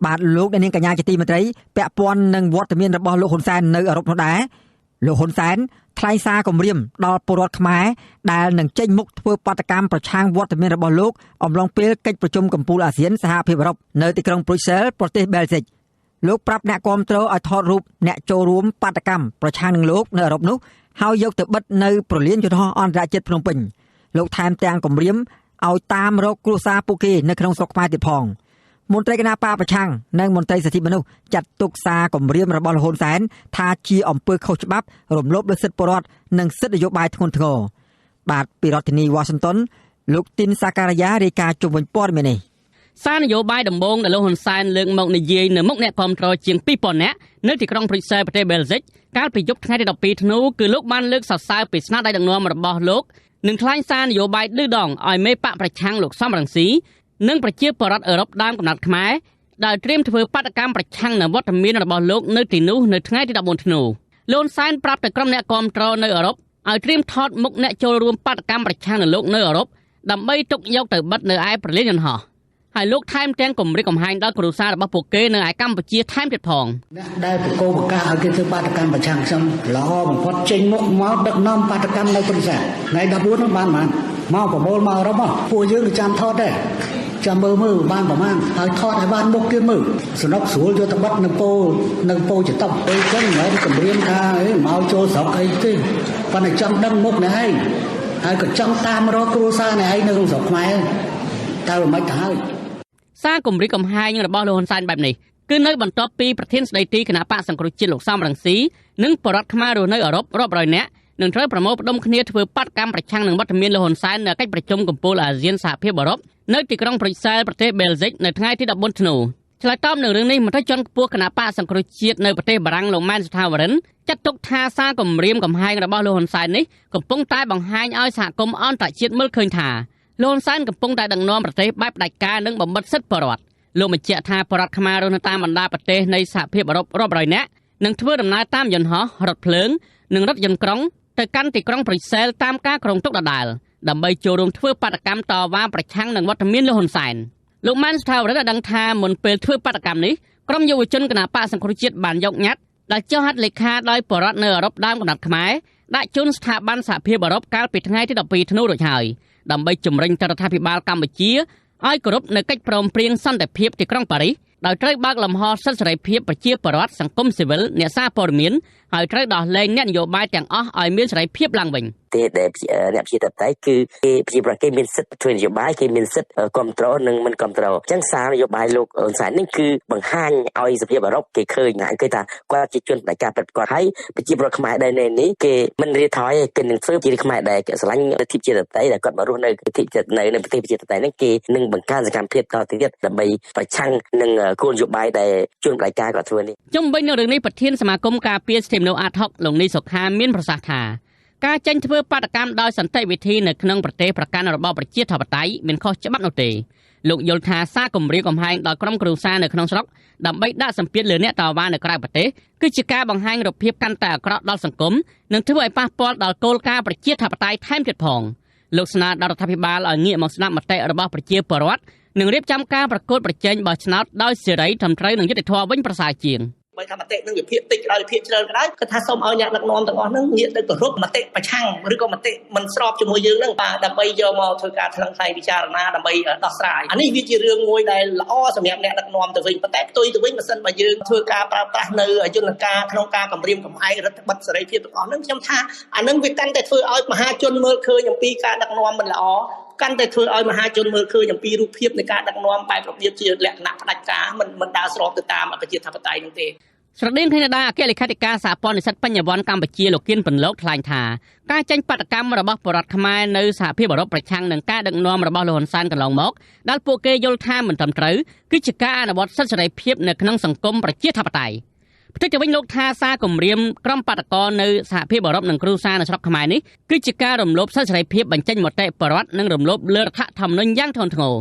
បាទលោកអ្នកនាងកញ្ញាជាទីមេត្រីពាក់ព័ន្ធនឹងវត្តមានរបស់លោកហ៊ុនសែននៅអឺរ៉ុបនោះដែរលោកហ៊ុនសែនថ្លែងសារគំរាមដល់ពលរដ្ឋខ្មែរដែលនឹងចេញមុខធ្វើបាតុកម្មប្រឆាំងវត្តមានរបស់លោកអំឡុងពេលកិច្ចប្រជុំកំពូលអាស៊ានសហភាពអឺរ៉ុបនៅទីក្រុងប្រ៊ុចសែលប្រទេសបែលហ្សិកលោកប្រាប់អ្នកគាំទ្រឲ្យថតរូបអ្នកចូលរួមបាតុកម្មប្រឆាំងនឹងលោកនៅអឺរ៉ុបនោះហើយយកទៅបិទនៅប្រលានយន្តហោះអន្តរជាតិភ្នំពេញលោកថែមទាំងគំរាមឲ្យតាមរកគ្រួសារពួកគេនៅក្នុងស្រុកខ្មែរទៀតផងមន្ត្រីគណបក្សប្រឆាំងនិងមន្ត្រីសិទ្ធិមនុស្សចាត់ទុកសារគំរាមរបស់លោកហ៊ុនសែនថាជាអំពើខុសច្បាប់រំលោភលើសិទ្ធិពលរដ្ឋនិងសិទ្ធិនយោបាយធ្ងន់ធ្ងរបាទពីរដ្ឋធានី Washington លោកទីនសាការីយ៉ារាយការណ៍ជុំវិញព័ត៌មាននេះសារនយោបាយដំបូងដែលលោកហ៊ុនសែនលើកមកនិយាយនៅមុខអ្នកគាំទ្រជាង 2000 នាក់នៅទីក្រុងប្រ៊ុចសែលប្រទេសបែលហ្សិកកាលពីយប់ថ្ងៃទី12ធ្នូគឺលោកបានលើកសរសើរពីស្នាដៃដឹកនាំរបស់លោកនិងថ្លែងសារនយោបាយឌឺដងឲ្យមេបក្សប្រឆាំងលោកសំរងស៊ីនិងប្រជាពលរដ្ឋអឺរ៉ុបដើមកំណត់ខ្មែរដែលត្រៀមធ្វើបាតុកម្មប្រឆាំងនឹងវត្តមានរបស់លោកនៅទីនោះនៅថ្ងៃទី14ធ្នូលោកហ៊ុនសែនប្រាប់ទៅក្រុមអ្នកគាំទ្រនៅអឺរ៉ុបឲ្យត្រៀមថតមុខអ្នកចូលរួមបាតុកម្មប្រឆាំងនឹងលោកនៅអឺរ៉ុបដើម្បីទុកយកទៅបិទនៅឯប្រលានយន្តហោះហើយលោកថែមទាំងគំរាមកំហែងដល់គ្រួសាររបស់ពួកគេនៅឯកម្ពុជាថែមទៀតផងអ្នកដែលប្រកោប្រកាសឲ្យគេធ្វើបាតុកម្មប្រឆាំងខ្ញុំល្អបំផុតចេញមុខមកដឹកនាំបាតុកម្មនៅប្រទេសថ្ងៃ14នោះបានមកប្រមូលមកអឺរ៉ុបពួកយើងក៏ចាំថតដែរចាំមើលបានប្រមាណហើយថតឲ្យបានមុខទៀតមើលសំណុកស្រួលយកទៅបិទនៅពោចតុបអីចឹងមិនមែនគំរាមថាអីមកចូលស្រុកអីទេប៉ុន្តែចង់ដឹងមុខអ្នកឯងហើយក៏ចង់តាមរកគ្រួសារអ្នកឯងនៅក្នុងស្រុកខ្មែរតើមិនទៅហើយសារគំរាមកំហែងរបស់លោកហ៊ុនសែនបែបនេះគឺនៅបន្ទាប់ពីប្រធានស្ដីទីគណបក្សសង្គ្រោះជាតិលោកសំរងស៊ីនិងពលរដ្ឋខ្មែររស់នៅអឺរ៉ុបរាប់រយនាក់នឹងត្រូវប្រមូលផ្ដុំគ្នាធ្វើបាតុកម្មប្រឆាំងនឹងវត្តមានលោកហ៊ុនសែននៅកិច្ចប្រជុំកំពូលអាស៊ានសហភាពអឺរ៉ុបនៅទីក្រុងប្រ៊ុចសែលប្រទេសបែលហ្សិកនៅថ្ងៃទី14ធ្នូឆ្លើយតបនឹងរឿងនេះមន្ត្រីជាន់ខ្ពស់គណបក្សសង្គ្រោះជាតិនៅប្រទេសបារាំងលោកម៉ែនសុថាវរិនចាត់ទុកថាសារគំរាមកំហែងរបស់លោកហ៊ុនសែននេះកំពុងតែបង្ហាញឲ្យសហគមន៍អន្តរជាតិមើលឃើញថាលោកហ៊ុនសែនកំពុងតែដឹកនាំប្រទេសបែបផ្ដាច់ការនិងបំបិទសិទ្ធិពលរដ្ឋលោកបញ្ជាក់ថាពលរដ្ឋខ្មែររស់នៅតាមបណ្ដាប្រទេសនៃសហភាពអឺរ៉ុបរាប់រយនាក់នឹងធ្វើដំណើរតាមយន្តហោះរថភ្លើងនិងរថយន្តក្រុងទៅកាន់ទីក្រុងប្រ៊ុចសែលតាមការគ្រោងទុកដដែលដើម្បីចូលរួមធ្វើបាតុកម្មតវ៉ាប្រឆាំងនឹងវត្តមានលោកហ៊ុនសែនលោកម៉ែនស្ថាវរិទ្ធឲ្យដឹងថាមុនពេលធ្វើបាតុកម្មនេះក្រុមយុវជនគណបក្សសង្គ្រោះជាតិបានយកញត្តិដែលចុះហត្ថលេខាដោយពលរដ្ឋនៅអឺរ៉ុបដើមកំណត់ខ្មែរដាក់ជូនស្ថាប័នសហភាពអឺរ៉ុបកាលពីថ្ងៃទី12ធ្នូរួចហើយដើម្បីជំរុញទៅរដ្ឋាភិបាលកម្ពុជាឲ្យគោរពនៅកិច្ចព្រមព្រៀងសន្តិភាពទីក្រុងប៉ារីសដោយត្រូវបើកលំហសិទ្ធិសេរីភាពប្រជាពលរដ្ឋសង្គមស៊ីវិលអ្នកសារព័ត៌មានហើយត្រូវដោះលែងអ្នកនយោបាយទាំងអស់ឲ្យមានសេរីភាពឡើងវិញទេដែលអ្នកប្រជាធិបតេយ្យគឺគេប្រជាប្រដ្ឋគេមានសិទ្ធិធ្វើនយោបាយគេមានសិទ្ធិគ្រប់គ្រងនិងមិនគ្រប់គ្រងអញ្ចឹងសារនយោបាយលោកហ៊ុនសែននេះគឺបង្ហាញឲ្យសភាអឺរ៉ុបគេឃើញណាគេថាគាត់ជាជនផ្ដាច់ការពិតប្រាកដហើយប្រជាប្រដ្ឋខ្មែរដែលនៅនេះគេមិនរាថយគេនឹងធ្វើជាខ្មែរដែលស្រឡាញ់លទ្ធិប្រជាធិបតេយ្យដែលគាត់មករស់នៅលទ្ធិនៅប្រទេសប្រជាធិបតេយ្យនេះគេនឹងបង្កើនសកម្មភាពតទៅទៀតដើម្បីប្រឆាំងនឹងគោលនយោបាយដែលជនផ្ដាច់ការគាត់ធ្វើនេះជុំវិញនឹងរឿងនេះប្រធានសមាគមការពារសិទ្ធិមនុស្សអាដហុកលោកនីសុខាមានប្រសាសន៍ថាការចេញធ្វើបាតុកម្មដោយសន្តិវិធីនៅក្នុងប្រទេសប្រកាន់របបប្រជាធិបតេយ្យមិនខុសច្បាប់នោះទេលោកយល់ថាសារគំរាមកំហែងដល់ក្រុមគ្រួសារនៅក្នុងស្រុកដើម្បីដាក់សម្ពាធលើអ្នកតវ៉ានៅក្រៅប្រទេសគឺជាការបង្ហាញរូបភាពកាន់តែអាក្រក់ដល់សង្គមនិងធ្វើឲ្យប៉ះពាល់ដល់គោលការណ៍ប្រជាធិបតេយ្យថែមទៀតផងលោកស្នើដល់រដ្ឋាភិបាលឲ្យងាកមកស្ដាប់មតិរបស់ប្រជាពលរដ្ឋនិងរៀបចំការប្រកួតប្រជែងបោះឆ្នោតដោយសេរីត្រឹមត្រូវនិងយុត្តិធម៌វិញប្រសើរជាងបើថាមតិនឹងវិភាគតិចក៏ដោយវិភាគច្រើនក៏ដោយគាត់ថាសូមឲ្យអ្នកដឹកនាំទាំងអស់ហ្នឹងងាកទៅគោរពមតិប្រឆាំងឬក៏មតិមិនស្របជាមួយយើងហ្នឹងបាទដើម្បីយកមកធ្វើការថ្លឹងថ្លែងពិចារណាដើម្បីដោះស្រាយអានេះវាជារឿងមួយដែលល្អសម្រាប់អ្នកដឹកនាំទៅវិញប៉ុន្តែផ្ទុយទៅវិញបើសិនបើយើងធ្វើការប្រើប្រាស់នៅយន្តការក្នុងការគម្រាមកំហែងរដ្ឋបិទសេរីភាពទាំងអស់ហ្នឹងខ្ញុំថាអាហ្នឹងវាកាន់តែធ្វើឲ្យមហាជនមើលឃើញអំពីការដឹកនាំមិនល្អកាន់តែធ្វើឲ្យមហាជនមើលឃើញអំពីរូបភាពនៃការដឹកនាំបែបរបៀបជាលក្ខណៈផ្ដាច់ការមិនដើរស្របទៅតាមប្រជាធិបតេយ្យនោះទេស្រដៀងគ្នាដែរអគ្គលេខាធិការសហព័ន្ធនិស្សិតបញ្ញវន្តកម្ពុជាលោកគៀនពន្លកថ្លែងថាការចេញបាតុកម្មរបស់ពលរដ្ឋខ្មែរនៅសហភាពអឺរ៉ុបប្រឆាំងនឹងការដឹកនាំរបស់លោកហ៊ុនសែនកន្លងមកដែលពួកគេយល់ថាមិនត្រឹមត្រូវគឺជាការអនុវត្តសិទ្ធិសេរីភាពនៅក្នុងសង្គមប្រជាធិបតេយ្យផ្ទុយទៅវិញលោកថាសារគំរាមក្រុមបាតុករនៅសហភាពអឺរ៉ុបនិងគ្រួសារនៅស្រុកខ្មែរនេះគឺជាការរំលោភសិទ្ធិសេរីភាពបញ្ចេញមតិពលរដ្ឋនិងរំលោភលើរដ្ឋធម្មនុញ្ញយ៉ាងធ្ងន់ធ្ងរ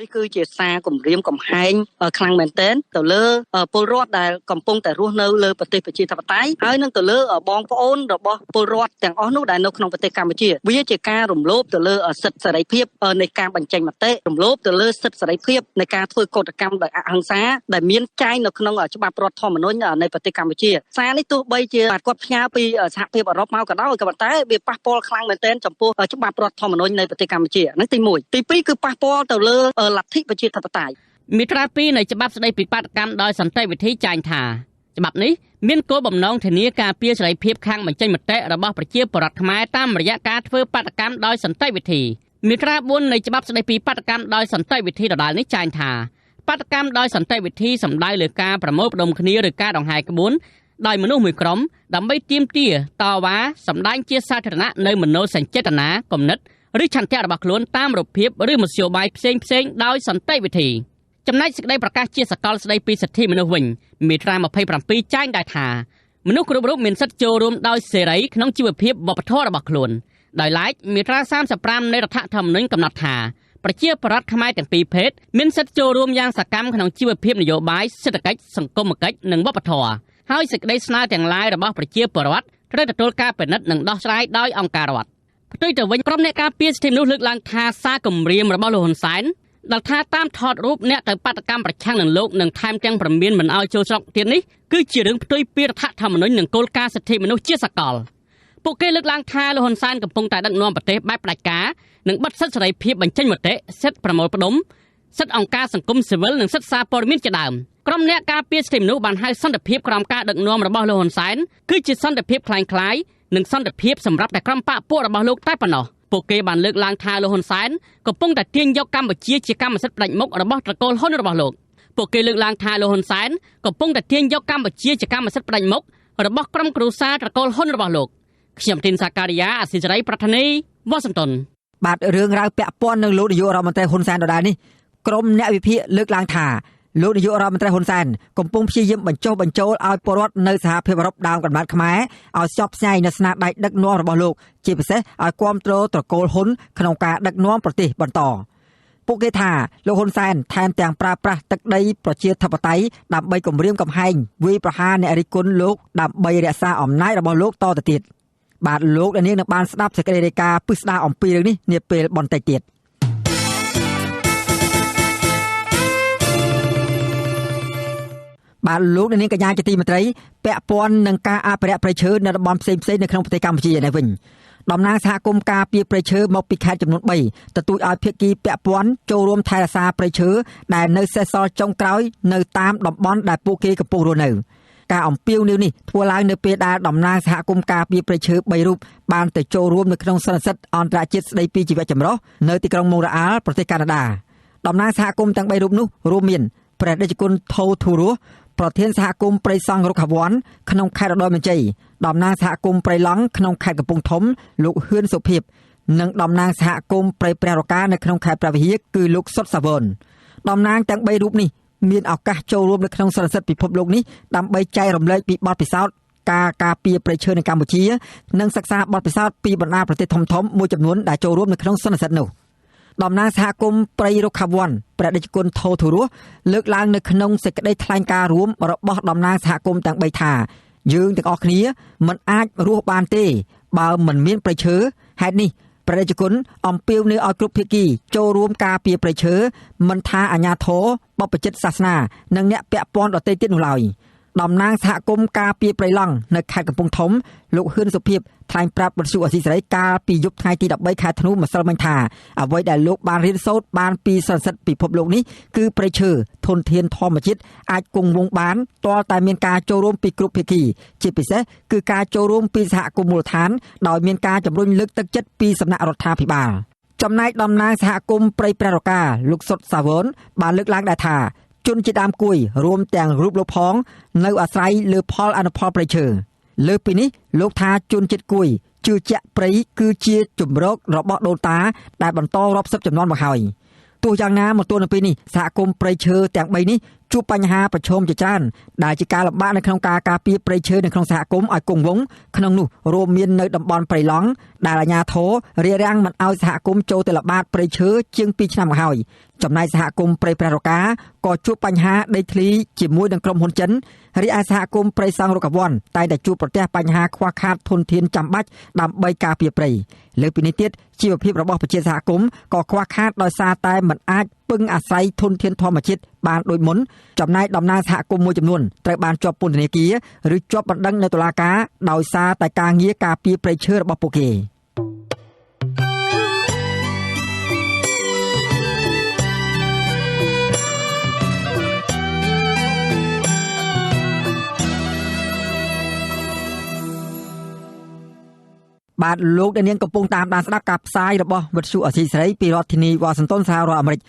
នេះគឺជាសារគំរាមកំហែងខ្លាំងមែនទែនទៅលើពលរដ្ឋដែលកំពុងតែរស់នៅលើប្រទេសប្រជាធិបតេយ្យហើយនឹងទៅលើបងប្អូនរបស់ពលរដ្ឋទាំងអស់នោះដែលនៅក្នុងប្រទេសកម្ពុជាវាជាការរំលោភទៅលើសិទ្ធិសេរីភាពនៃការបញ្ចេញមតិរំលោភទៅលើសិទ្ធិសេរីភាពនៃការធ្វើកោតកម្មដោយអហិង្សាដែលមានចែងនៅក្នុងច្បាប់រដ្ឋធម្មនុញ្ញនៃប្រទេសកម្ពុជាសារនេះទោះបីជាគាត់ផ្ញើពីសហភាពអឺរ៉ុបមកក៏ដោយក៏ប៉ុន្តែវាប៉ះពាល់ខ្លាំងមែនទែនចំពោះច្បាប់រដ្ឋធម្មនុញ្ញនៃប្រទេសកម្ពុជាហ្នឹងទី1ទី2គឺប៉ះពាល់ទៅលើលទ្ធិប្រជាធិបតេយ្យមាត្រា2នៃច្បាប់ស្តីពីបាតុកម្មដោយសន្តិវិធីចែងថាច្បាប់នេះមានគោលបំណងធានាការពារសេរីភាពខាងបញ្ចេញមតិរបស់ប្រជាពលរដ្ឋខ្មែរតាមរយៈការធ្វើបាតុកម្មដោយសន្តិវិធីមាត្រា4នៃច្បាប់ស្តីពីបាតុកម្មដោយសន្តិវិធីដដែលនេះចែងថាបាតុកម្មដោយសន្តិវិធីសំដៅលើការប្រមូលផ្ដុំគ្នាឬការដង្ហែក្បួនដោយមនុស្សមួយក្រុមដើម្បីទាមទារតវ៉ាសម្ដែងជាសាធារណៈនៅមនោសញ្ចេតនាគំនិតឬឆន្ទៈរបស់ខ្លួនតាមរូបភាពឬមធ្យោបាយផ្សេងៗដោយសន្តិវិធីចំណែកសេចក្តីប្រកាសជាសកលស្តីពីសិទ្ធិមនុស្សវិញមាត្រា27ចែងដែរថាមនុស្សគ្រប់រូបមានសិទ្ធិចូលរួមដោយសេរីក្នុងជីវភាពវប្បធម៌របស់ខ្លួនដោយឡែកមាត្រា35នៃរដ្ឋធម្មនុញ្ញកំណត់ថាប្រជាពលរដ្ឋខ្មែរទាំងពីរភេទមានសិទ្ធិចូលរួមយ៉ាងសកម្មក្នុងជីវភាពនយោបាយសេដ្ឋកិច្ចសង្គមកិច្ចនិងវប្បធម៌ហើយសេចក្តីស្នើទាំងឡាយរបស់ប្រជាពលរដ្ឋត្រូវទទួលការពិនិត្យនិងដោះស្រាយដោយអង្គការរដ្ឋផ្ទុយទៅវិញក្រុមអ្នកការពារសិទ្ធិមនុស្សលើកឡើងថាសារគំរាមរបស់លោកហ៊ុនសែនដែលថាតាមថតរូបអ្នកទៅបាតុកម្មប្រឆាំងនឹងលោកនិងថែមទាំងព្រមានមិនឲ្យចូលស្រុកទៀតនេះគឺជារឿងផ្ទុយពីរដ្ឋធម្មនុញ្ញនិងគោលការណ៍សិទ្ធិមនុស្សជាសកលពួកគេលើកឡើងថាលោកហ៊ុនសែនកំពុងតែដឹកនាំប្រទេសបែបផ្ដាច់ការនិងបិទសិទ្ធិសេរីភាពបញ្ចេញមតិសិទ្ធិប្រមូលផ្ដុំសិទ្ធិអង្គការសង្គមស៊ីវិលនិងសិទ្ធិសារព័ត៌មានជាដើមក្រុមអ្នកការពារសិទ្ធិមនុស្សបានហៅសន្តិភាពក្រោមការដឹកនាំរបស់លោកហ៊ុនសែនគឺជាសន្តិភាពក្លែងក្លាយនិងសន្តិភាពសម្រាប់តែក្រុមបក្សពួករបស់លោកតែប៉ុណ្ណោះពួកគេបានលើកឡើងថាលោកហ៊ុនសែនកំពុងតែទាញយកកម្ពុជាជាកម្មសិទ្ធិផ្ដាច់មុខរបស់ត្រកូលហ៊ុនរបស់លោកពួកគេលើកឡើងថាលោកហ៊ុនសែនកំពុងតែទាញយកកម្ពុជាជាកម្មសិទ្ធិផ្ដាច់មុខរបស់ក្រុមគ្រួសារត្រកូលហ៊ុនរបស់លោកខ្ញុំទីនសាការីយ៉ាអាស៊ីសេរីប្រធានីវ៉ាស៊ីនតោនបាទរឿងរ៉ាវពាក់ព័ន្ធនឹងលោកនាយករដ្ឋមន្ត្រីហ៊ុនសែនដដែលនេះក្រុមអ្នកវិភាគលើកឡើងថាលោកនាយករដ្ឋមន្ត្រីហ៊ុនសែនកំពុងព្យាយាមបញ្ចុះបញ្ចូលឲ្យពលរដ្ឋនៅសហភាពអឺរ៉ុបដើមកំណត់ខ្មែរឲ្យស្ញប់ស្ញែងនៅស្នាដៃដឹកនាំរបស់លោកជាពិសេសឲ្យគាំទ្រត្រកូលហ៊ុនក្នុងការដឹកនាំប្រទេសបន្តពួកគេថាលោកហ៊ុនសែនថែមទាំងប្រើប្រាស់ទឹកដីប្រជាធិបតេយ្យដើម្បីគំរាមកំហែងវាយប្រហារអ្នករិះគន់លោកដើម្បីរក្សាអំណាចរបស់លោកតទៅទៀតបាទលោកអ្នកនាងនឹងបានស្ដាប់សេចក្តីរាយការណ៍ពិស្ដារអំពីរឿងនេះនាពេលបន្តិចទៀតបាទលោកអ្នកនាងកញ្ញាជាទីមេត្រីពាក់ព័ន្ធនឹងការអភិរក្សព្រៃឈើនៅតំបន់ផ្សេងៗនៅក្នុងប្រទេសកម្ពុជានេះវិញតំណាងសហគមន៍ការពារព្រៃឈើមកពីខេត្តចំនួន3ទទូចឲ្យភាគីពាក់ព័ន្ធចូលរួមថែរក្សាព្រៃឈើដែលនៅសេសសល់ចុងក្រោយនៅតាមតំបន់ដែលពួកគេកំពុងរស់នៅការអំពាវនាវនេះធ្វើឡើងនៅពេលដែលតំណាងសហគមន៍ការពារព្រៃឈើ3រូបបានទៅចូលរួមនៅក្នុងសន្និសីទអន្តរជាតិស្តីពីជីវចម្រុះនៅទីក្រុងម៉ុងរ៉េអាល់ប្រទេសកាណាដាតំណាងសហគមន៍ទាំង3រូបនោះរួមមានព្រះតេជគុណថូធូរស់ប្រធានសហគមន៍ព្រៃសង្ឃរុក្ខវ័នក្នុងខេត្តឧត្តរមានជ័យតំណាងសហគមន៍ព្រៃឡង់ក្នុងខេត្តកំពង់ធំលោកហ៊ឿនសុភាពនិងតំណាងសហគមន៍ព្រៃព្រះរកានៅក្នុងខេត្តព្រះវិហារគឺលោកសុតសាវនតំណាងទាំង3រូបនេះមានឱកាសចូលរួមនៅក្នុងសន្និសីទពិភពលោកនេះដើម្បីចែករំលែកពីបទពិសោធន៍ការការពារព្រៃឈើនៅកម្ពុជានិងសិក្សាបទពិសោធន៍ពីបណ្ដាប្រទេសធំៗមួយចំនួនដែលចូលរួមនៅក្នុងសន្និសីទនោះតំណាងសហគមន៍ព្រៃរុក្ខវ័នព្រះតេជគុណថូធូរស់លើកឡើងនៅក្នុងសេចក្តីថ្លែងការណ៍រួមរបស់តំណាងសហគមន៍ទាំង3ថាយើងទាំងអស់គ្នាមិនអាចរស់បានទេបើមិនមានព្រៃឈើហេតុនេះព្រះតេជគុណអំពាវនាវឲ្យគ្រប់ភាគីចូលរួមការពារព្រៃឈើមិនថាអាជ្ញាធរបព្វជិតសាសនានិងអ្នកពាក់ព័ន្ធដទៃទៀតនោះឡើយតំណាងសហគមន៍ការពារព្រៃឡង់នៅខេត្តកំពង់ធំលោកហ៊ឿនសុភាពថ្លែងប្រាប់វិទ្យុអាស៊ីសេរីកាលពីយប់ថ្ងៃទី13ខែធ្នូម្សិលមិញថាអ្វីដែលលោកបានរៀនសូត្របានពីសន្និសីទពិភពលោកនេះគឺព្រៃឈើធនធានធម្មជាតិអាចគង់វង្សបានទាល់តែមានការចូលរួមពីគ្រប់ភាគីជាពិសេសគឺការចូលរួមពីសហគមន៍មូលដ្ឋានដោយមានការជំរុញលើកទឹកចិត្តពីសំណាក់រដ្ឋាភិបាលចំណែកតំណាងសហគមន៍ព្រៃព្រះរកាលោកសុតសាវនបានលើកឡើងដែរថាជនជាដើមគួយរួមទាំងរូបលោកផងនៅអាស្រ័យលើផលអនុផលព្រៃឈើលើសពីនេះលោកថាជនជាតិគួយជឿជាក់ព្រៃគឺជាជម្រករបស់ដូនតាដែលបន្តរាប់សិបជំនាន់មកហើយទោះយ៉ាងណាមកទល់នឹងពេលនេះសហគមន៍ព្រៃឈើទាំង3នេះជួ ជួបបញ្ហាប្រឈមជាច្រើនដែលជាការលំបាកនៅក្នុងការការពារព្រៃឈើនៅក្នុងសហគមន៍ឲ្យគង់វង្សក្នុងនោះរួមមាននៅតំបន់ព្រៃឡង់ដែលអាជ្ញាធររារាំងមិនឲ្យសហគមន៍ចូលទៅល្បាតព្រៃឈើជាង2ឆ្នាំមកហើយចំណែកសហគមន៍ព្រៃព្រះរកាក៏ជួបបញ្ហាដីធ្លីជាមួយនឹងក្រុមហ៊ុនចិនរីឯសហគមន៍ព្រៃសង្ឃរុក្ខវ័ន្តតែងតែជួបប្រទះបញ្ហាខ្វះខាតធនធានចាំបាច់ដើម្បីការពារព្រៃលើពីនេះទៀតជីវភាពរបស់ប្រជាសហគមន៍ក៏ខ្វះខាតដោយសារតែមិនអាចពឹងអាស្រ័យធនធានធម្មជាតិបានដូចមុនចំណែកតំណាងសហគមន៍មួយចំនួនត្រូវបានជាប់ពន្ធនាគារឬជាប់បណ្ដឹងនៅតុលាការដោយសារតែការងារការពារព្រៃឈើរបស់ពួកគេបាទលោកអ្នកនាងកំពុងតាមដានស្ដាប់ការផ្សាយរបស់វិទ្យុអាស៊ីសេរីពីរដ្ឋធានីវ៉ាស៊ីនតោនសហរដ្ឋអាមេរិក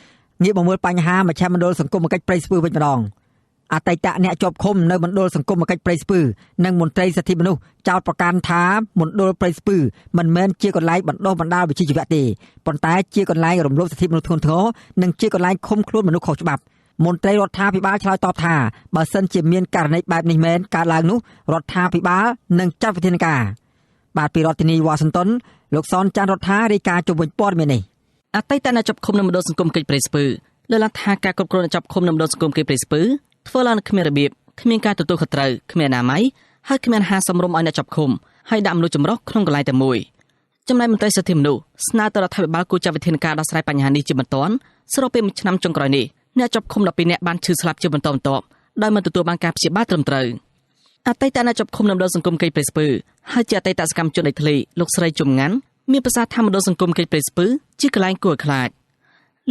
ងាកមកមើលបញ្ហាមជ្ឈមណ្ឌលសង្គមកិច្ចព្រៃស្ពឺវិញម្ដងអតីតអ្នកជាប់ឃុំនៅមណ្ឌលសង្គមកិច្ចព្រៃស្ពឺនិងមន្ត្រីសិទ្ធិមនុស្សចោទប្រកាន់ថាមណ្ឌលព្រៃស្ពឺមិនមែនជាកន្លែងបណ្ដុះបណ្ដាលវិជ្ជាជីវៈទេប៉ុន្តែជាកន្លែងរំលោភសិទ្ធិមនុស្សធ្ងន់ធ្ងរនិងជាកន្លែងឃុំខ្លួនមនុស្សខុសច្បាប់មន្ត្រីរដ្ឋាភិបាលឆ្លើយតបថាបើសិនជាមានករណីបែបនេះមែនកើតឡើងនោះរដ្ឋាភិបាលនឹងចាត់វិធានការបាទពីរដ្ឋធានីវ៉ាស៊ីនតោនលោកសនចាន់រដ្ឋារាយការណ៍ជុំវិញព័ត៌មាននេះអតីតអ្នកជាប់ឃុំនៅមណ្ឌលសង្គមកិច្ចព្រៃស្ពឺលើកឡើងថាការគ្រប់គ្រងអ្នកជាប់ឃុំនៅមណ្ឌលសង្គមកិច្ចព្រៃស្ពឺធ្វើឡើងគ្មានរបៀបគ្មានការទទួលខុសត្រូវគ្មានអនាម័យហើយគ្មានអាហារសមរម្យឲ្យអ្នកជាប់ឃុំហើយដាក់មនុស្សចម្រុះក្នុងកន្លែងតែមួយចំណែកមន្ត្រីសិទ្ធិមនុស្សស្នើទៅរដ្ឋាភិបាលគួរចាត់វិធានការដោះស្រាយបញ្ហានេះជាបន្ទាន់ស្របពេលមួយឆ្នាំចុងក្រោយនេះអ្នកជាប់ឃុំ12នាក់បានឈឺស្លាប់ជាបន្តបន្ទាប់ដោយមិនទទួលបានការព្យាបាលត្រឹមត្រូវអតីតអ្នកជាប់ឃុំនៅមណ្ឌលសង្គមកិច្ចព្រៃស្ពឺហើយជាអតីតសកម្មជនដីធ្លីលោកស្រីជុំងាន់មានប្រសាសន៍ថាមណ្ឌលសង្គមកិច្ចព្រៃស្ពឺជាកន្លែងគួរឲ្យខ្លាច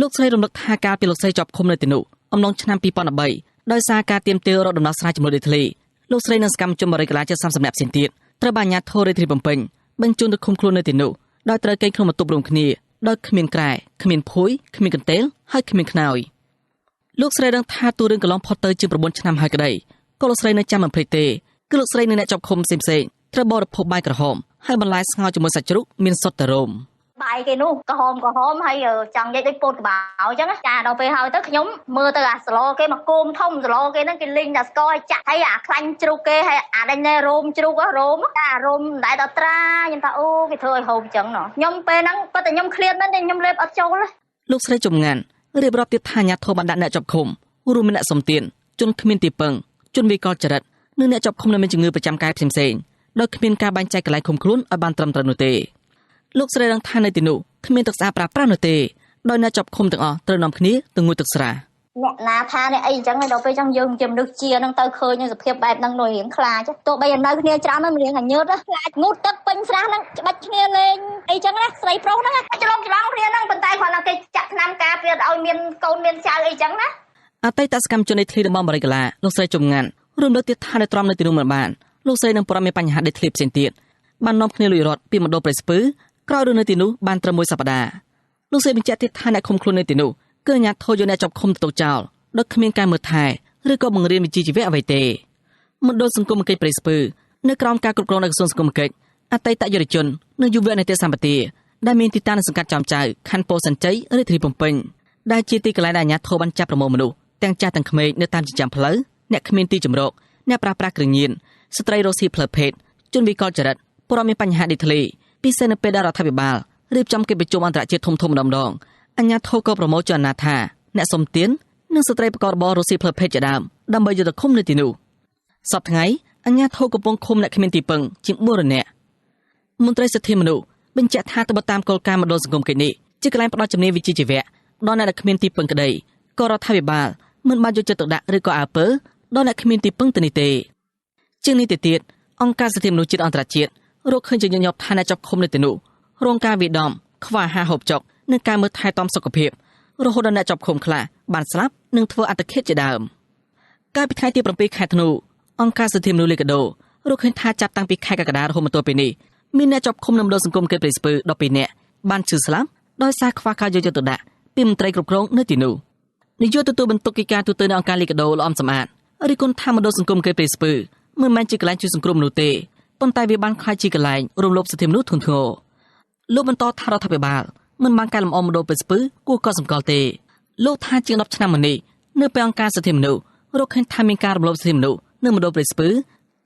លោកស្រីរំលឹកថាកាលពីលោកស្រីជាប់ឃុំនៅទីនោះអំឡុងឆ្នាំ2013ដោយសារការទាមទាររកដំណោះស្រាយចំនួនដីធ្លីលោកស្រីនិងសកម្មជនបរិយាកាសជិត30នាក់ផ្សេងទៀតត្រូវបានអាជ្ញាធររាជធានីភ្នំពេញបញ្ជូនទៅឃុំខ្លួននៅទីនោះដោយត្រូវគេងក្នុងបន្ទប់រួមគ្នាដោយគ្មានគ្រែគ្មានភួយគ្មានកន្ទេលហើយគ្មានខ្នើយលោកស្រីដឹងថាទូរឿងកន្លងផុតទៅជាង9ឆ្នាំហើយក្តីក៏លោកស្រីនៅចាំមិនភ្លេចទេគឺលោកស្រីនិងអ្នកជាប់ឃុំផ្សេងៗត្រូវបរិភោគបាយក្រហមហើយបន្លែស្ងោរជាមួយសាច់ជ្រូកមានសុទ្ធតែរោមបាយគេនោះក្រហមហើយចង់និយាយដូចពោតក្បោអញ្ចឹងចាដល់ពេលហើយទៅខ្ញុំមើលទៅអាសឡគេមកគោមធំសឡគេហ្នឹងគេលីងតែស្ករឲ្យចាក់ហើយអាខ្លាញ់ជ្រូកគេហើយអាដេញណែរោមជ្រូករោមតែអារោមមិនដែលដល់ត្រាខ្ញុំថាអូគេធ្វើឲ្យហូបអញ្ចឹងណោះខ្ញុំពេលហ្នឹងប៉ុន្តែខ្ញុំឃ្លានមែនតែខ្ញុំលេបអត់ចូលលោកស្រីជំងាន់រៀបរាប់ទៀតថាអាជ្ញាធរបានដាក់អ្នកជាប់ឃុំរួមមានអ្នកសុំទានជនគ្មានទីពឹងជនវិកលចរិតនិងអ្នកជាប់ឃុំដែលមានជំងឺប្រចាំកាយផ្សេងៗដោយគ្មានការបែងចែកកន្លែងឃុំខ្លួនឲ្យបានត្រឹមត្រូវនោះទេលោកស្រីដឹងថានៅទីនោះគ្មានទឹកស្អាតប្រើប្រាស់នោះទេដោយអ្នកជាប់ឃុំទាំងអស់ត្រូវនាំគ្នាទៅងូតទឹកស្រះអ្នកណាថាអ្នកអីអញ្ចឹងដល់ពេលអញ្ចឹងយើងជាមនុស្សជានឹងទៅឃើញសភាពបែបហ្នឹងនោះរៀងខ្លាចទោះបីនៅគ្នាច្រើនហ្នឹងរៀងញើតខ្លាចងូតទឹកពេញស្រះហ្នឹងច្បាច់គ្នាលេងអីចឹងណាស្រីប្រុសហ្នឹងច្រឡំច្រឡំគ្នាហ្នឹងប៉ុន្តែគ្រាន់តែគេចាក់ថ្នាំការពារឲ្យមានកូនមានចៅអីចឹងណាអតីតសកម្មជននៃធ្លីតំបន់បរិយាកាឡាលោកស្រីជំងាន់រួមលើកទៀតថានៅទ្រាំនៅទីនោះមិនបានលោកស្រីនឹងប្រមមានបញ្ហាដីធ្លីផ្សេងទៀតបាននាំគ្នាលួចរត់ពីមណ្ឌលព្រៃស្ពឺក្រោយរស់នៅទីនោះបានត្រឹមមួយសប្តាហ៍លោកស្រីបញ្ជាក់ទៀតថាអ្នកឃុំខ្លួននៅទីនោះគឺអាជ្ញាធរយកអ្នកជាប់ឃុំទៅទុកចោលដោយគ្មានការមើលថែឬក៏បង្រៀនវិជ្ជាជីវៈអ្វីទេមណ្ឌលសង្គមកិច្ចព្រៃស្ពឺនៅក្រោមការគ្រប់គ្រងដោយក្រសួងសង្គមកិច្ចអតីតយុវជននិងយុវនីតិសម្បទាដែលមានទីតាំងនៅសង្កាត់ចោមចៅខណ្ឌពោធិ៍សែនជ័យរាជធានីភ្នំពេញដែលជាទីកន្លែងដែលអាជ្ញាធរបានចាប់ប្រមូលមនុស្សទាំងចាស់ទាំងក្មេងនៅតាមចិញ្ចើមផ្លូវអ្នកគ្មានទីជម្រកអ្នកប្រើប្រាស់គ្រឿងញៀនស្ត្រីរស់ស៊ីផ្លូវភេទជនវិកលចរិតព្រមមានបញ្ហាដីធ្លីពិសេសនៅពេលដែលរដ្ឋាភិបាលរៀបចំកិច្ចប្រជុំអន្តរជាតិធំៗម្ដងៗអាជ្ញាធរក៏ប្រមូលចលនាថាអ្នកសុំទាននិងស្ត្រីប្រកបរបររស់ស៊ីផ្លូវភេទជាដើមដើម្បីយកទៅឃុំនៅទីនោះសប្តាហ៍ថ្ងៃអាជ្ញាធរកំពុងឃុំអ្នកគ្មានទីពឹងជាង400នាក់មន្ត្រីសិទ្ធិមនុស្សបញ្ជាក់ថាទៅតាមគោលការណ៍មណ្ឌលសង្គមកិច្ចនេះជាកន្លែងផ្ដល់ជំនាញវិជ្ជាជីវៈដល់អ្នកដែលគ្មានទីពឹងក្តីក៏រដ្ឋាភិបាលមិនបានយកចិត្តទុកដាក់ឬក៏អើពើដល់អ្នកគ្មានទីពឹងទៅនេះទេជាងនេះទៅទៀតអង្គការសិទ្ធិមនុស្សជាតិអន្តរជាតិរកឃើញជាញឹកញាប់ថាអ្នកជាប់ឃុំនៅទីនោះរងការវាយដំខ្វះអាហារហូបចុកនិងការមើលថែទាំសុខភាពរហូតដល់អ្នកជាប់ឃុំខ្លះបានស្លាប់និងធ្វើអត្តឃាតជាដើមកាលពីថ្ងៃទី7ខែធ្នូអង្គការសិទ្ធិមនុស្សលីកាដូរកឃើញថាចាប់តាំងពីខែកក្កដារហូតមកទល់ពេលនេះមានអ្នកជាប់ឃុំនៅមណ្ឌលសង្គមកិច្ចព្រៃស្ពឺ12នាក់បានឈឺស្លាប់ដោយសារខ្វះការយកចិត្តទុកដាក់ពីមន្ត្រីគ្រប់គ្រងនៅទីនោះនាយកទទួលបន្ទុកកិច្ចការទូទៅនៃអង្គការលីកាដូលោកអំសំអាតរិះគន់ថាមណ្ឌលសង្គមកិច្ចព្រៃស្ពឺមិនមែនជាកន្លែងជួយសង្គ្រោះមនុស្សទេប៉ុន្តែវាបានក្លាយជាកន្លែងរំលោភសិទ្ធិមនុស្សធ្ងន់ធ្ងរលោកបន្តថារដ្ឋាភិបាលមិនបានកែលម្អមណ្ឌលព្រៃស្ពឺគួរកត់សម្គាល់ទេលោកថាជាង10ឆ្នាំមកនេះនៅពេលអង្គការសិទ្ធិមនុស្ស រកឃើញថាមានការរំលោភសិទ្ធិមនុស្សនៅមណ្ឌលព្រៃស្ពឺ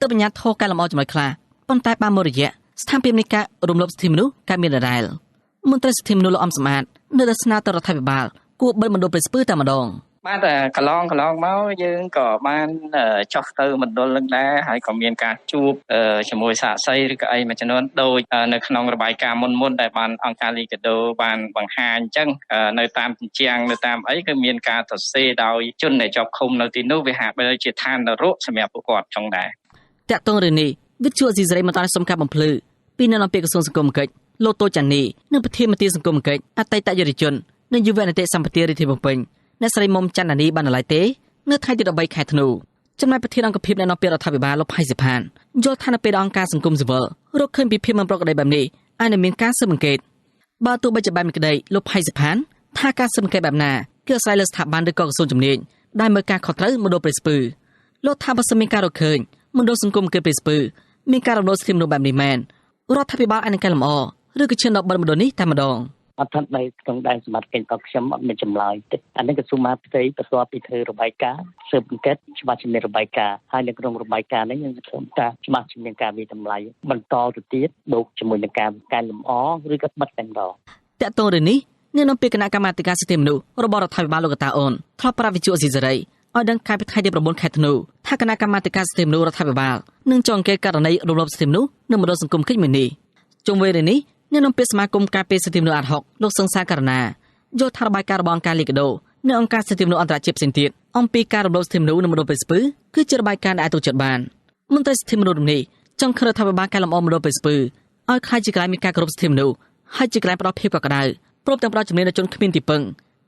ទើបអាជ្ញាធរកែលម្អចំណុចខ្លះប៉ុន្តែបានមួយរយៈស្ថានភាពនៃការរំលោភសិទ្ធិមនុស្សកើតមានដដែល។ មន្ត្រីសិទ្ធិមនុស្សលោកអំសំអាតនៅតែស្នើទៅរដ្ឋាភិបាលគួរបិទមណ្ឌលព្រៃស្ពឺតែម្ដង។ បាទកន្លងមកយើងក៏បានចុះទៅមណ្ឌលនឹងដែរហើយក៏មានការជួបជាមួយសាក្សីឬក៏អីមួយចំនួនដូចនៅក្នុងរបាយការណ៍មុនដែលបានអង្គការលីកាដូបានបង្ហាញអញ្ចឹងនៅតាមជញ្ជាំងនៅតាមអីគឺមានការសរសេរដោយជនដែលជាប់ឃុំនៅទីនោះវាហាក់បីជាឋាននរកសម្រាប់ពួកគាត់ចង់ដែរ។ តាក់ទងរឿងនេះវិទ្យុអាស៊ីសេរីមិនបានសុំការបំភ្លឺពីអ្នកនាំពាក្យក្រសួងសង្គមកិច្ចលោកតូចានីនិងប្រធានមន្ត្រីសង្គមកិច្ចអតីតយុវជននិងយុវនីតិសម្បទារាជធានីភ្នំពេញអ្នកស្រីមុំច័ន្ទនានីបាននៅឡើយទេនៅថ្ងៃទី13ខែធ្នូ។ ចំណែកប្រធានអង្គភិបអ្នកនាំពាក្យរដ្ឋាភិបាលលោកផៃសិផានយល់ថានៅពេលអង្គការសង្គមស៊ីវិលរកឃើញពីភាពមិនប្រក្រតីបែបនេះអាចនឹងមានការស៊ើបអង្កេតបើទោះបីជាបែបនេះក្តីលោកផៃសិផានថាការស៊ើបអង្កេតបែបណាគឺអាស្រ័យលើស្ថាប័នឬក៏ក្រសួងជំនាញដែលមើលការខុសត្រូវមណ្ឌលព្រៃស្ពឺ។ លោកថាបើសិនមានការរកឃើញមណ្ឌលសង្គមកិច្ចព្រៃស្ពឺមានការរំលោភសិទ្ធិមនុស្សបែបនេះមែនរដ្ឋាភិបាលអាចនឹងកែលម្អឬក៏ឈានដល់បិទមណ្ឌលនេះតែម្ដង។ អត់ថត់នៅក្នុងដែនសមត្ថកិច្ចរបស់ខ្ញុំអត់មានចម្លើយទេអានេះក្រសួងមហាផ្ទៃបន្ទាប់ពីធ្វើរបាយការណ៍ស៊ើបអង្កេតច្បាស់ជាមានរបាយការណ៍ហើយនៅក្នុងរបាយការណ៍នេះយើងធ្វើការច្បាស់ជាមានការវិតម្លៃបន្តទៅទៀតបូកជាមួយនឹងការកែលម្អឬក៏បិទតែម្ដង។ តាក់ទងរឿងនេះអ្នកនាំពាក្យគណៈកម្មាធិការសិទ្ធិមនុស្សរបស់រដ្ឋាភិបាលលោកកតាអូនធ្លាប់ប្រាប់វិទ្យុអាស៊ីសេរីឲ្យដឹងកាលពីថ្ងៃទី9ខែធ្នូថាគណៈកម្មាធិការសិទ្ធិមនុស្សរដ្ឋាភិបាលនឹងចុះអង្កេតករណីរំលោភសិទ្ធិមនុស្សនៅមណ្ឌលសង្គមកិច្ចមួយនេះ។ ជុំវិញរឿងនេះអ្នកនាំពាក្យសមាគមការពារសិទ្ធិមនុស្សអាដហុកលោកសង្សារករណាយល់ថារបាយការណ៍របស់អង្គការលីកាដូនិងអង្គការសិទ្ធិមនុស្សអន្តរជាតិផ្សេងទៀតអំពីការរំលោភសិទ្ធិមនុស្សនៅមណ្ឌលព្រៃស្ពឺគឺជារបាយការណ៍ដែលអាចទុកចិត្តបាន។ មន្ត្រីសិទ្ធិមនុស្សនេះចង់ឃើញរដ្ឋាភិបាលកែលម្អមណ្ឌលព្រៃស្ពឺឲ្យក្លាយជាកន្លែងមានការគោរពសិទ្ធិមនុស្សហើយជាកន្លែងផ្ដល់ភាពកក់ក្ដៅព្រមទាំងផ្ដល់ជំនាញដល់ជនគ្មានទីពឹង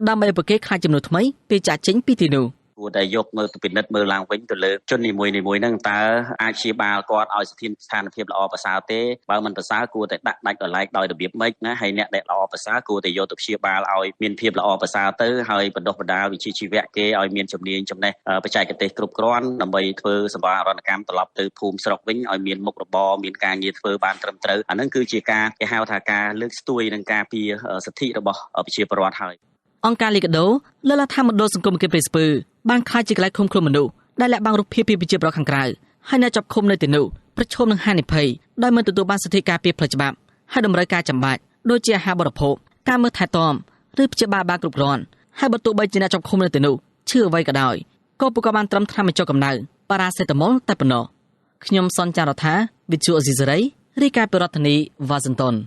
ដើម្បីឲ្យពួកគេក្លាយជាមនុស្សថ្មីពេលចាកចេញពីទីនោះ។ គួរតែយកមើលពិនិត្យមើលឡើងវិញទៅលើជននីមួយៗហ្នឹងតើអាចព្យាបាលគាត់ឲ្យស្ថានភាពល្អប្រសើរទេបើមិនប្រសើរគួរតែដាក់ដាច់ដោយឡែកដោយរបៀបម៉េចណាហើយអ្នកដែលល្អប្រសើរគួរតែយកទៅព្យាបាលឲ្យមានភាពល្អប្រសើរទៅហើយបណ្ដុះបណ្ដាលវិជ្ជាជីវៈគេឲ្យមានជំនាញចំណេះបច្ចេកទេសគ្រប់គ្រាន់ដើម្បីធ្វើសម្បារណកម្មត្រឡប់ទៅភូមិស្រុកវិញឲ្យមានមុខរបរមានការងារធ្វើបានត្រឹមត្រូវអាហ្នឹងគឺជាការគេហៅថាការលើកស្ទួយនិងការពារសិទ្ធិរបស់ប្រជាពលរដ្ឋហើយ។ អង្គការលីកាដូលើកឡើងថាមណ្ឌលសង្គមកិច្ចព្រៃស្ពឺបានក្លាយជាកន្លែងឃុំខ្លួនមនុស្សដែលលាក់បាំងរូបភាពពីប្រជាពលរដ្ឋខាងក្រៅហើយអ្នកចាប់ឃុំនៅទីនោះប្រឈមនឹងហានិភ័យដោយមិនទទួលបានសិទ្ធិការពារផ្លូវច្បាប់ហើយតម្រូវការចាំបាច់ដូចជាអាហារបរិភោគការមើលថែទាំឬព្យាបាលបានគ្រប់គ្រាន់ហើយបើទោះបីជាអ្នកចាប់ឃុំនៅទីនោះឈឺអ្វីក៏ដោយក៏ពួកគាត់បានត្រឹមថ្នាំបញ្ចុះកម្ដៅប៉ារ៉ាសេតាមុលតែប៉ុណ្ណោះ។ ខ្ញុំសនចាររថាវិទ្យុអាស៊ីសេរីរាយការណ៍ពីរដ្ឋធានីវ៉ាស៊ីនតោន។